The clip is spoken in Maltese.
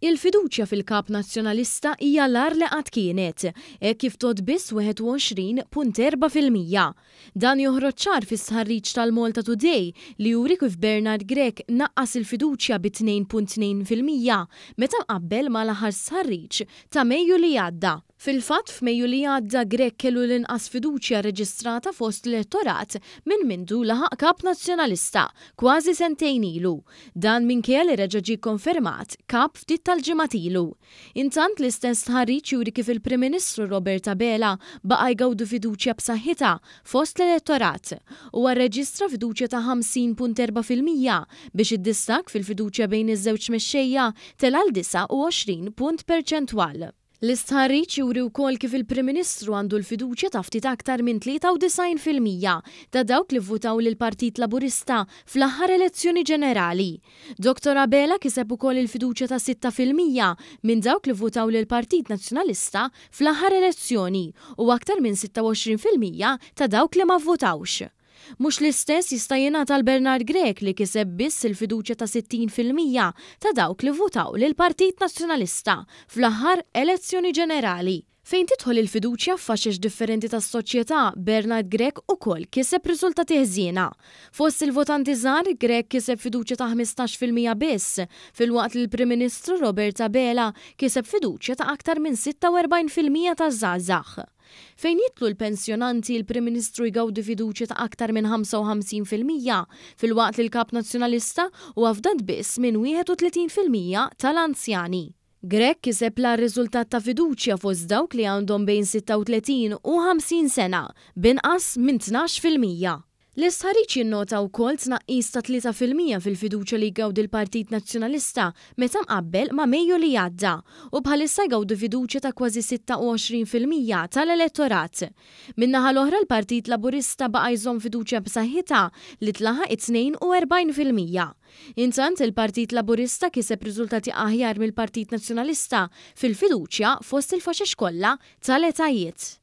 Il-fiduċja fil-Kap Nazzjonalista hija l-agħar li qatt kienet, hekk kif tgħodd biss 21.4%. Dan joħroġ ċar fi stħarriġ tal-Malta Today li juri kif Bernard Grech naqqas il-fiduċja bi 2.2% meta mqabbel mal-aħħar stħarriġ ta' Mejju li għadda. Fil-fatt, f'Mejju li għadda Grech kellu l-inqas fiduċja rreġistrata fost l-elettorat minn mindu laħaq Kap Nazzjonalista, kważi sentejn ilu. Dan minkejja li reġa' ġie kkonfermat Kap ftit tal-ġimgħat ilu. Intant, l-istess stħarriġ juri kif il-Prim Ministru Robert Abela baqa' jgawdi fiduċja b'saħħitha fost l-elettorat. Huwa rreġistra fiduċja ta' 50.4% biex id-distakk fil-fiduċja bejn iż-żewġ mexxejja tela' għal 29 punt perċentwal. L-istħarriġ juri wkoll kif il-Prim Ministru għandu l-fiduċja ta' ftit aktar minn 93% ta' dawk li vvutaw lill-Partit Laburista fl-aħħar elezzjoni ġenerali. Dottor Abela kiseb ukoll il-fiduċja ta' 6% minn dawk li vvutaw lill-Partit Nazzjonalista fl-aħħar elezzjoni u aktar minn 26% ta' dawk li ma vvutawx. Mhux l-istess jista' jingħad għal Bernard Grech li kiseb biss il-fiduċja ta' 60% ta' dawk li vvutaw lill-Partit Nazzjonalista fl-aħħar elezzjoni ġenerali. Fejn tidħol il-fiduċja f'faxex differenti tas-soċjetà, Bernard Grech ukoll kiseb riżultati ħżiena. Fost il-votanti żgħar, Grech kiseb fiduċja ta' 15% biss, filwaqt li l-Prim Ministru Robert Abela kiseb fiduċja ta' aktar minn 46% taż-żgħażagħ. Fejn jidħlu l-pensjonanti, il-Prim Ministru jgawdi fiduċja ta' aktar minn 55%, filwaqt li l-Kap Nazzjonalista huwa fdat biss minn 31% tal-anzjani. Grech kiseb l-agħar riżultat ta' fiduċja fost dawk li għandhom bejn 36 u 50 sena, b'inqas minn 12%. L-istħarriġ jinnota wkoll tnaqqis ta' 3% fil-fiduċja li jgawdi l-Partit Nazzjonalista meta mqabbel ma' Mejju li għadda u bħalissa jgawdi fiduċja ta' kważi 26% tal-elettorat. Min-naħa l-oħra l-Partit Laburista baqa' jżomm fiduċja b'saħħitha li tlaħaq it-42%. Intant, il-Partit Laburista kiseb riżultati aħjar mill-Partit Nazzjonalista fil-fiduċja fost il-faxex kollha tal-etajiet.